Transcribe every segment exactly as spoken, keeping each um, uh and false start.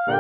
Reveye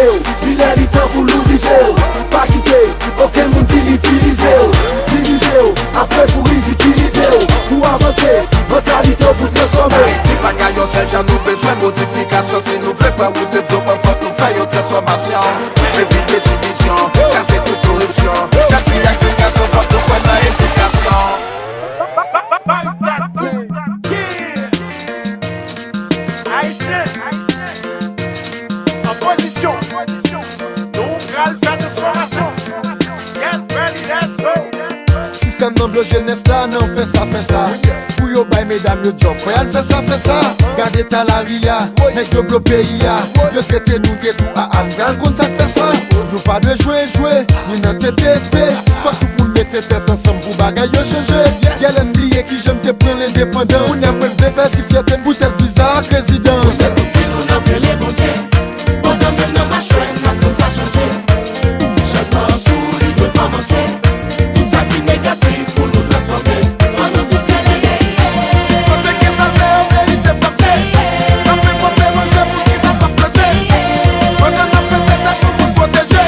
w, li lè li tan pou nou vije w. Pa kite okenn moun vin itilize w, divize w, apre pou ridikilize w. Pou avanse, mantalite w pou transfòme. Ayiti pa ka yon sèl jan, nou bezwen modifikasyon. Si nou vle pran wout devlopman, fòk nou fè yon transfòmasyon. Evite divizyon, kraze tout koripsyon. Jèn fi ak jèn gason, fòk nou kwè nan edikasyon. Ayisyen, an pozisyon. Nou pral fè transfòmasyon. Get ready, let's go. Sistèm nan bloke jenès la nan fè sa, fè sa. Pou yo bay medam yo djòb, fò y al fè sa, fè sa. Gade eta lari a, nèg yo bloke peyi a. Yo trete nou de twou a a. Nou pral konn sa k fè sa. Nou pa dwe jwe, jwe, ni nan tete, tete. Fòk tout moun mete tèt ansanm pou bagay yo chanje. Gèlè n bliye kijan n te pran lendepandans. Pou nèg mwen vle pèdi fyète n poutèt viza ak rezidans. Poutèt tout vi nou n ap rele Bondye. Pandan menm nan machwè n ap konn sa chanje. Chanjman an sou li dwe kòmanse. Tout sa ki negatif pou nou transfòme. An nou tout rele. Kote gen sal tè yo merite plante. N ap enpòte manje, poukisa n p ap plante? Pandan n ap fete tèt nou pou n pwoteje.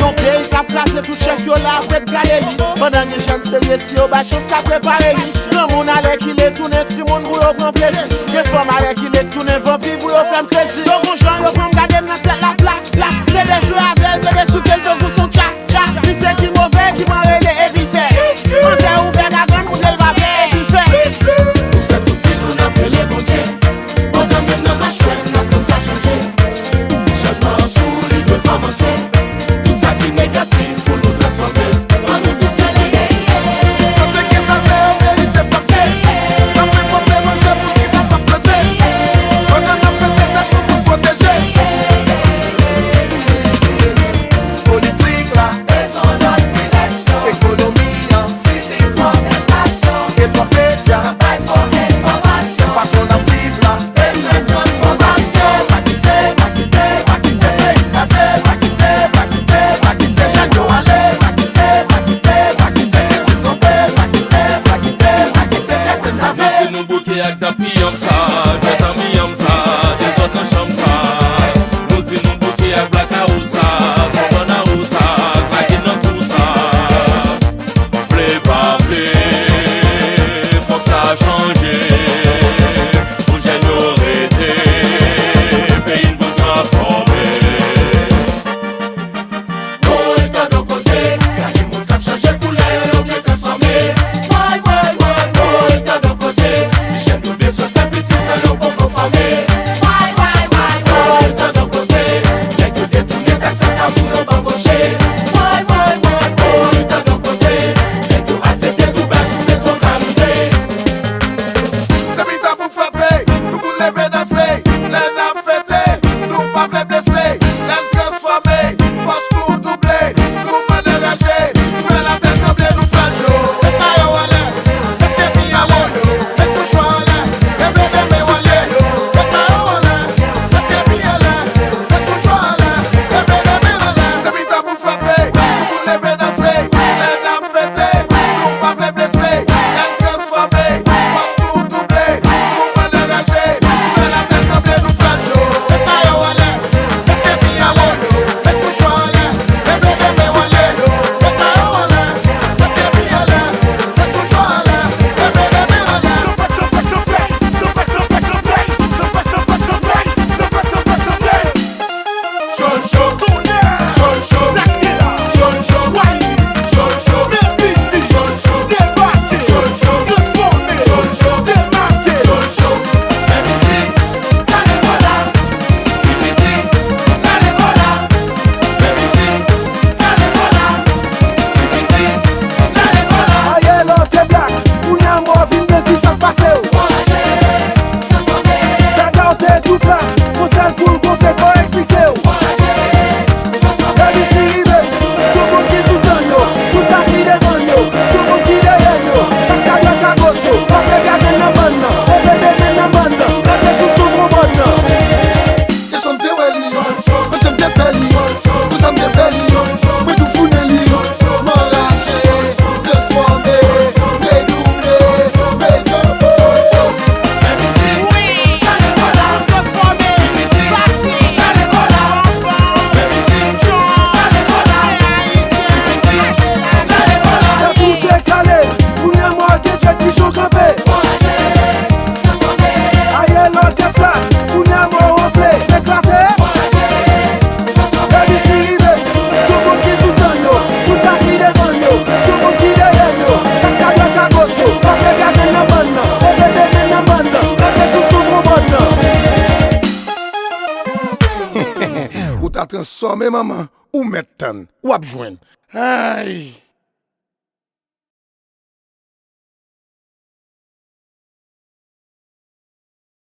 Yon peyi k ap kraze, tout chèf yo la ap ret gade li. Pandan gen jèn serye, si yo bay chans, ka prepare li. Granmoun alèkile tounen timoun pou yo pran plezi. Gen fanm alèkile tounen vanpi pou yo fè m krezi. Yo gon jan yo pran m gade m nan tèt la pla, pla. Plede jwe avè l, plede soufle l tankou s on tcha, tcha. Misye ki move, ki mare le epi l fè. Manzè ouvè gagann, montre l pa pè epi l fè. Pou fè tout vi nou n ap rele Bondye. Pandan menm nan machwè n ap konn sa chanje. Chanjman an sou li dwe kòmanse. Tout sa ki negatif pou nou transfòme. An nou tout rele. Kote gen sal tè yo merite plante. N ap enpòte manje, poukisa n p ap plante? Sòmen manman, ou mèt tann, w ap jwenn. Ay!